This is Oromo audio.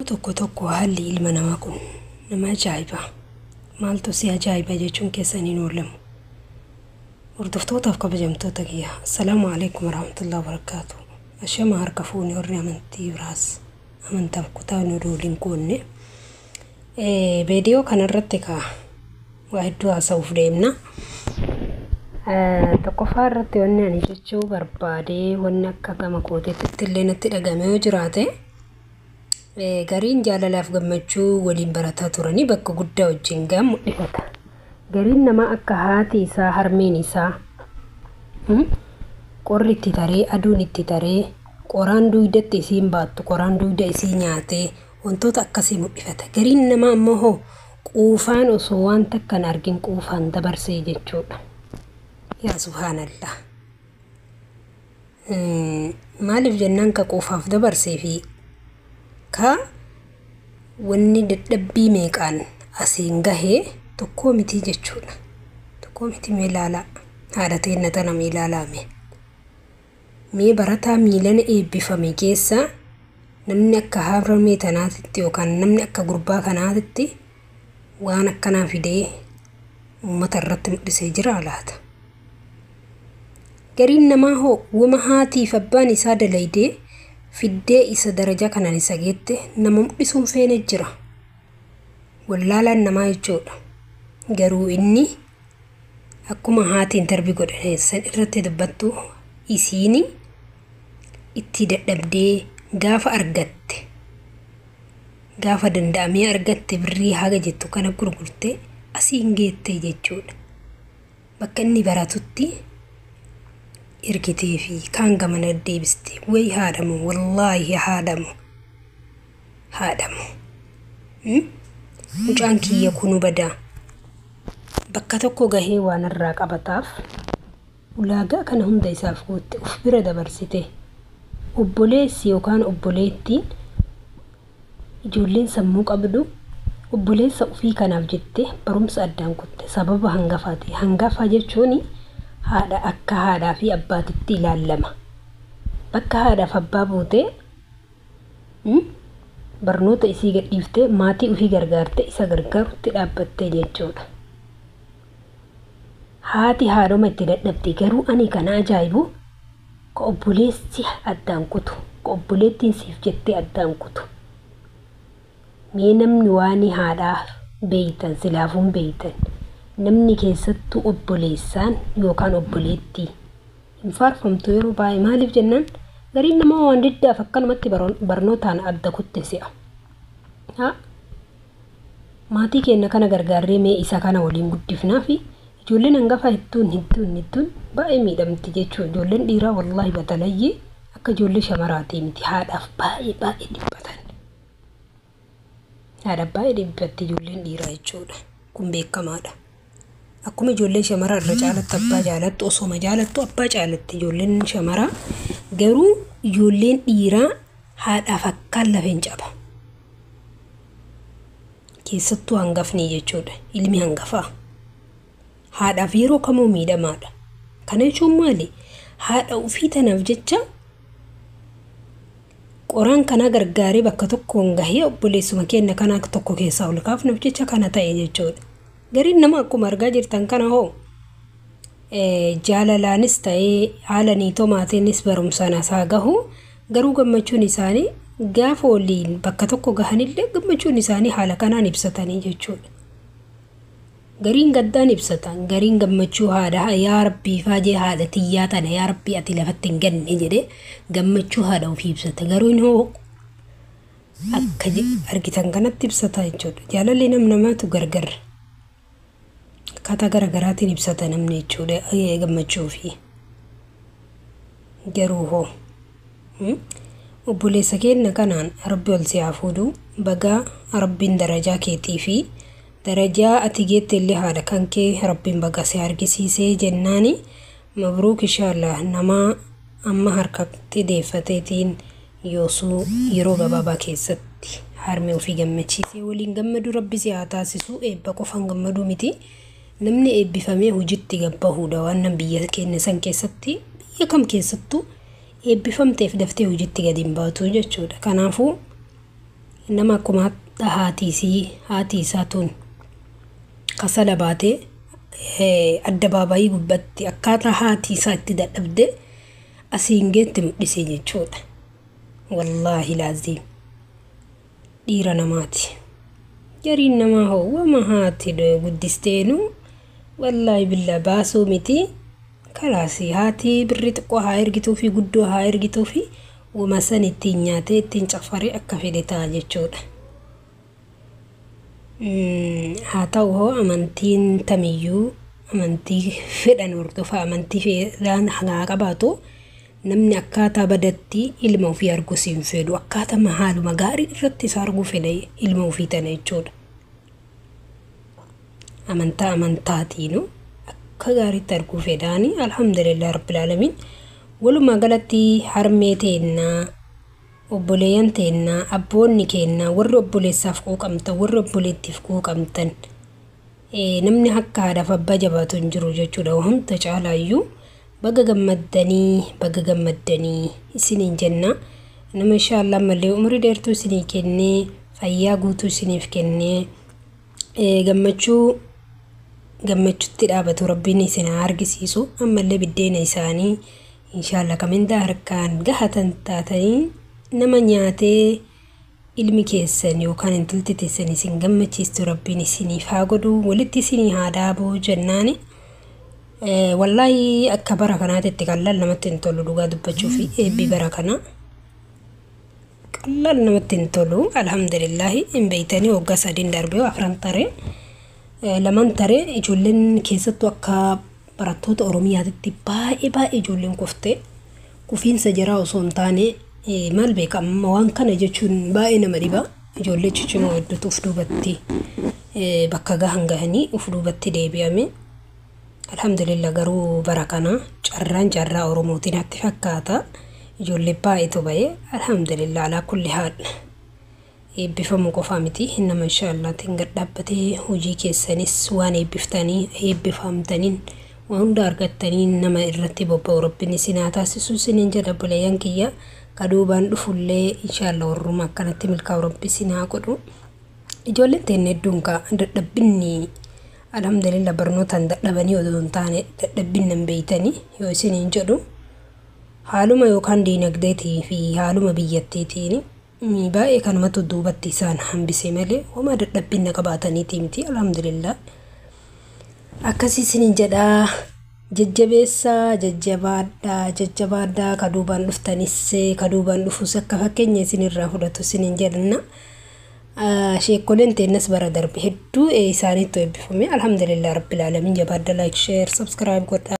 Tokko tokko haalli ilma namaa kun nama ajaa'iba. Maaltu si ajaa'iba jechuun keessan hin oolamu. Hordoftootaaf kabajamtoota kiyya. Assalaamu alaikum warahmatullahi wabarakaatu. Ashama harka fuune warri amantii biraas amantaaf kutaa nu waliin qoonne. Viidiyoo kanarratti kaa waa hedduu haasa'uuf deemna. Tokkoffaa irratti wanni ani jechuu barbaade, wanni akka gama kootiitti illee natti dhagame yoo jiraate, gariin jaalalaaf gammachuu waliin barataa turanii bakka guddaa wajjin ga'an mul'ifata. Gariin namaa akka haati isaa, harmeen isaa qorri itti taree, aduun itti taree, qoraan duydatti isiin baattu, qoraan duyda isii nyaatee wantoota akkasii mul'ifata. Gariin namaa ammoo hoo quufaan osoo waan takka hin argin quufaan dabarsee jechuudha. Yaa subhaanallah. Maaliif jennaan, ka quufaaf dabarsee fi ka wanni dadhabbii meeqaan asiin gahee tokkoo miti jechuudha. Tokkoo miti. Mee ilaalaa. Haadha teenna tana mee ilaalaa mee. Mee barataa miilana eebbifame keessaa namni akka harmee tanaatitti yookaan namni akka gurbaa kanaatitti waan akkanaa fidee uummata irratti mul'isee jira laata? Gariin namaa hoo wama haatiif abbaan isaa dalaydee fiddee isa darajaa kanaan isa geette nama mul'isuun feene jira. Wallaalaan namaa jechuudha. Garuu inni akkuma haati interview godhan san irratti dubbattu, isiini itti dadhabdee gaafa argatte, gaafa danda'amee argatte, birrii haga jettu kana gurgurtee asiin geette jechuudha. Bakka inni baratutti ergitee fi kaan gamana deebiste. Way haadhamu, wallaahi haadhamu, haadhamu. Mucaan kiyya kunu badaa bakka tokko gahee waan irraa qabataaf ulaagaa kana hunda isaaf guutte, uf bira dabarsite. Obboleessi yookaan obboleettiin, ijoolleen sammuu qabdu, obboleessa ofii kanaaf jettee barumsa addaan kutte sababa hangafaati. Hangafa jechuun haadha, akka haadhaa fi abbaatitti ilaallama. Bakka haadhaaf abbaa buutee barnoota isii gadhiiftee, maatii ofii gargaarte, isa gargaarutti dhaabbattee jechuudha. Haati haadhoma itti dadhabde. Garuu ani kana ajaa'ibu, ka obboleessi addaan kutu, ka obboleettiin siif jettee addaan kutu. Mee namni waan haadhaa beeytan silaafuun beeytan, namni keessattuu obboleessaan yookaan obboleettii hin faarfamtu yeroo baay'ee. Maaliif jennaan, gariin namaa waan diddaaf akkanumatti barnootaan adda kutte si'a. Haa maatii keenya kana gargaarree mee isa kana waliin guddifnaa fi ijoolleen hangafa hedduun hedduun hedduun baay'ee miidhamti jechuudha. Ijoolleen dhiiraa wallaahi batalayyee akka ijoollee shamaraatii miti, haadhaaf baay'ee baay'ee dhiphatan. Haadhaaf baay'ee dhiphatti ijoolleen dhiiraa jechuudha. Kun beekamaadha. Akkuma ijoolleen shamaraa irra caalatti abbaa jaalattu, osoma jaalattu abbaa caalatti ijoolleen shamaraa, garuu ijoolleen dhiiraa haadhaaf akkaan lafeen caba. Keessattuu hangafni jechuudha. Ilmi hangafaa. Haadhaaf yeroo kamuu miidhamaadha. Kana jechuun maali? Haadha ofii tanaaf jecha qoraan kanaa gargaaree bakka tokkoon gahee, obboleessuma keenya kanaa tokko keessaa ol kaafnuuf jecha kana ta'e jechuudha. Gariin nama akkuma argaa jirtan kana hoo jaalalaanis ta'ee haala niitomaatiinis barumsaan asaa gahu, garuu gammachuun isaanii gaafa waliin bakka tokko gahanillee gammachuun isaanii haala kanaan ibsatanii jechuudha. Gariin gaddaan ibsatan, gariin gammachuu haadha, "Yaa Rabbii faajee haadha tiyyaa tana, yaa Rabbii ati lafatti hin ganne," jedhee gammachuu haadha ofii ibsata. Garuu inni hoo akka argitan kanatti ibsata jechuudha. Jaalalli nam namaatu gargar. Akkaataa garaagaraatiin ibsata namni jechuudha gammachuu ofii. Garuu hoo obboleessa keenya kanaan Rabbi ol si haa fuudhu. Bagaa Rabbiin darajaa keetii fi darajaa ati geette illee haadha kan kee Rabbiin baga si argisiisee jennaani. Mabruuk, inshaallah. Nama amma harkatti deeffateetiin yoosuu yeroo gabaabaa keessatti harmee ofii gammachiisee waliin gammadu Rabbi si haa taasisu. Eebba qofaan gammaduu miti, namni eebbifamee hojitti gabbahuudha. Waan nan biyya keenya san keessatti, biyya kam keessattuu eebbifamteef daftee hojitti gadi hin baatu jechuudha. Kanaafuu Nama akkuma haati isaa tun kasala baatee addabaabaayii gubbatti akkaataa haati isaa itti dadhabde asiin geetti mul'ise jechuudha. Wallaahi laaziim dhiira namaati. Gariin namaa hoo wama haati guddisteenu wallaahi billaa baasuu miti. Kalaas haati birrii xiqqoo haa ergituu fi guddoo haa ergituu fi wama san ittiin nyaatee ittiin caffaree akka fedhe ta'a jechuudha. Haa ta'u hoo amantiin tamiyyuu amantii fedhan hordofa amantii fedhan haa qabaatu namni akkaataa badatti ilma ofii arguu hin fedhu akkaataa haaluma gaarii irratti isa arguu fedha ilma ofii tana jechuudha. Amantaa amantaatiinu akka gaariitti arguu fedhaani alhamdulillah rabbil aalamiin. Walumaa galatti harmee teennaa obboleeyyan teennaa abboonni keennaa warri obboleessaaf quuqamtan warri obboleettiif quuqamtan namni akka haadhaaf abbaa jabaatu hin jiru jechuudha. Hunda caalaayyuu baga gammaddanii isiniin jenna. Nama inshaallah ammallee umurii dheertuu isinii kennee fayyaa guutuu isiniif kennee gammachuutti dhaabatu rabbiin isin haa argisiisu. Ammallee biddeena isaanii inshaallah kamindaa harkaan gahatan taatanii nama nyaatee ilmi keessan yookaan intalti teessan isin gammachiistu rabbiin isiniif haa godhu walitti isinii haa dhaabu jennaani. Wallaahi akka bara kanaatitti qal'aan namatti hin tolu dhugaa dubbachuu fi eebbi bara kana qal'aan namatti hin tolu alhamdulillaahi hin beeytanii waggaa 3 darbee 4 taree 2 taree ijoolleen keessattuu akka barattoota Oromiyaatitti baay'ee baay'ee ijoolleen kuftee kufiinsa jaraa osoo hin taane maal beeka amma waan kana jechuun baay'ee nama dhiba ijoollee ciccimoo hedduutu uf duubatti bakka gahan gahanii uf duubatti deebi'ame. Alhamdulillah garuu bara kana carraan carraa Oromootiin natti fakkaata. Ijoollee baay'eetu ba'e alhamdulillah alaa kulli haal. Eebbifamuu qofaa miti nama inshaallatiin gad dhaabbatee hojii keessanis waan eebbiftanii eebbifamtaniin waan hunda argattanii nama irratti bobba'u rabbiin isin haa taasisu isiniin jedha obboleeyyan kiyya. Kaduubaan dhufullee inshaallah warruma akkanatti milkaa'u rabbi isin haa godhu. Ijoolleen teenne hedduun kaa dadhabbinni alhamdulillah barnootaan dadhabanii odoo hin taane dadhabbinni hin beeytanii yoo isiniin jedhu haaluma yookaan diinagdeetii fi haaluma biyyattiitiin baay'ee kanumatu duubatti isaan hambise malee homaa dadhabbinna qabaataniiti miti alhamdulillah. Akkasii isiniin jedhaa jajjabeessaa jajjabaadhaa jajjabaadhaa kaduubaan dhuftanis kaduubaan dhufus akka fakkeenya isinirraa fudhatu isiniin jedhanna. Sheekkoleen teennas bara darbe hedduu isaaniitu eebbifame alhamdulillah rabbil aalamiin jabaadha like share subscribe godhaa.